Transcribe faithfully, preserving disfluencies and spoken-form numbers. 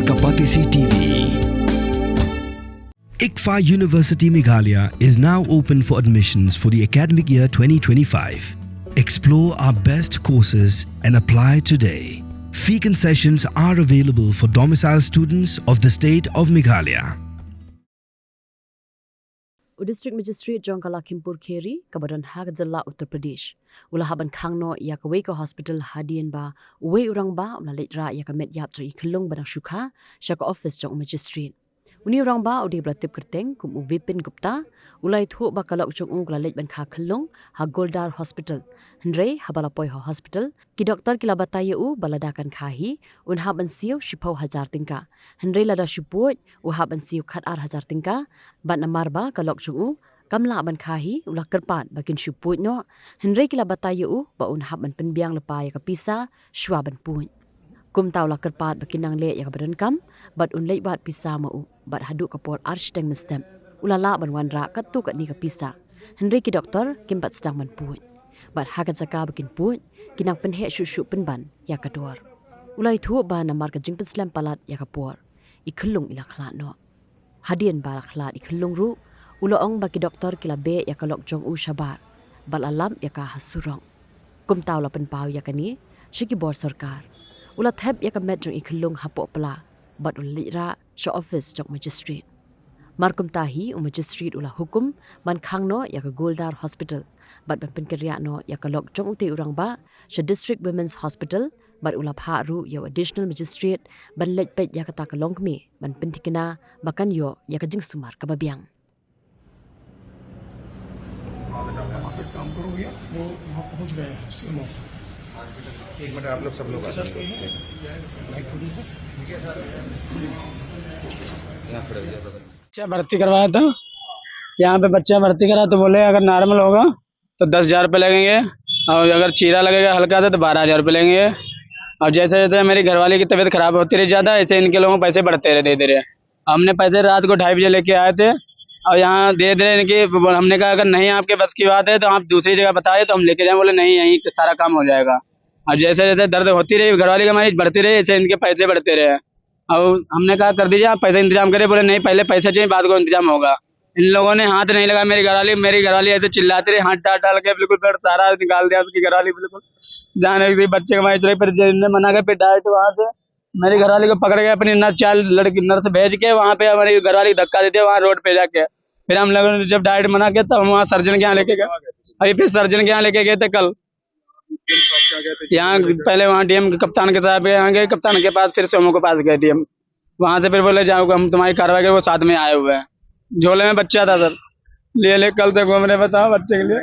Kapatisi T V. ICFAI University Meghalaya is now open for admissions for the academic year twenty twenty-five. Explore our best courses and apply today. Fee concessions are available for domicile students of the state of Meghalaya. U District Magistrate jong ka Lakhimpur Kheri, kaba don ha ka jylla Uttar Pradesh, u la hap ban khang noh ïa kawei ka hospital hadien ba uwei u rangbah u la leit rah ïa ka met ïap jong i khyllung ba dang shu kha sha ka office jong u magistrate. Une u rangbah u dei ba la tip kyrteng kum u Vipin Gupta, u la ïathuh ba ka lok jong u ka la leit ban kha khyllung ha Goldar Hospital. Hynrei haba la poi ha hospital, ki doktor ki la batai ïa u ba lada kan kha hi, un hap ban siew shiphew hajar tyngka. Hynrei lada shu puid, u hap ban siew khat ar hajar tyngka, bad namar ba ka lok jong u kam lah ban kha hi, u la kyrpad ba kin shu puid noh. Hynrei ki la batai ïa u ba un hap ban pynbiang lypa ïa ka pisa shuwa ban puid. Kumta u la kyrpad ba kin nang leh ïa kaba donkam, bad un leit wad pisa ma u, bad haduh ka por ar shiteng mynstep, u la lah ban wanrah katto katne ka pisa. Hynrei ki doktor kim pat sdang ban puid. Bad ha ka jaka ba kin puid, ki nang pynheh shuh shuh pynban ïa ka dor. U la ïathuh ba namar ka jingpynslem palat ïa ka por, i khyllung i la khlad noh. Hadien ba la khlad i khyllung ruh, u la ong ba ki doktor ki la beh ïa ka lok jong u shabar, bad la lap ïa ka ha surok. Kumta u la pynpaw ïa kane sha ki bor sorkar. U la thep ïa ka met jong i khyllung hapoh pla, bad u la leit rah sha office jong magistrate. Mar kumta hi u magistrate u la hukum ban khang noh ïa ka Goldar Hospital, bad ban pynkynriah noh ïa ka lok jong utei u rangbah sha District Women's Hospital, bad u la phah ruh ïa u Additional Magistrate ban leit peit ïa kata ka longkmie ban pynthikna ba kan ïoh ïa ka jingsumar kaba biang. काम करो भैया, वो वहाँ पहुँच गए हैं सीएमओ। एक मिनट, आप लोग सब लोग आ जाओ। यहाँ खड़े हो जाओ, brother। बच्चा भर्ती करवाया था, यहाँ पे बच्चा भर्ती करा तो बोले अगर नॉर्मल होगा तो दस हजार रुपये लगेंगे, और अगर चीरा लगेगा हल्का सा तो बारह हजार रुपये लगेंगे। और जैसे जैसे मेरी घरवाली की तबीयत खराब होती रही ज़्यादा, ऐसे इनके लोगों को पैसे बढ़ते रहे धीरे धीरे। हमने पैसे रात को ढाई बजे लेके आए थे और यहाँ दे दे रहे इनके, हमने कहा अगर नहीं आपके बस की बात है तो आप दूसरी जगह बताइए तो हम लेके जाएं। बोले नहीं, यहीं सारा काम हो जाएगा। और जैसे जैसे दर्द होती रही घरवाली की, हमारी बढ़ती रही, ऐसे इनके पैसे बढ़ते रहे। और हमने कहा कर दीजिए आप, पैसा इंतजाम करिए। बोले नहीं, पहले पैसा चाहिए, बाद को इंतजाम होगा। इन लोगों ने हाथ नहीं लगा मेरी घरवाली, मेरी घरवाली ऐसे चिल्लाती रही, हाथ डाल डाल के बिल्कुल फिर सारा निकाल दिया उसकी घरवाली, बिल्कुल जाने भी बच्चे के वहीं चले। फिर जिनने मना किया फिर डायरेक्ट वहाँ से मेरी घरवाली को पकड़ के अपनी नर्स चाल लड़की नर्स भेज के वहाँ पे हमारी घरवाली को धक्का देते वहाँ रोड पे जाके। फिर हम लोगों ने जब डायरेक्ट मना किया तब हम वहाँ सर्जन के यहाँ लेके गए। अभी फिर सर्जन के यहाँ लेके गए थे कल। यहाँ पहले वहाँ डीएम के कप्तान के साहब के यहाँ गए, कप्तान के पास, फिर सीएमओ के पास गए डीएम। वहाँ से फिर बोले जाओ हम तुम्हारी कार्रवाई करें, वो साथ में आए हुए हैं। झोले में बच्चा था सर, लिए ले कल से घूम रहे, बताओ बच्चे के लिए।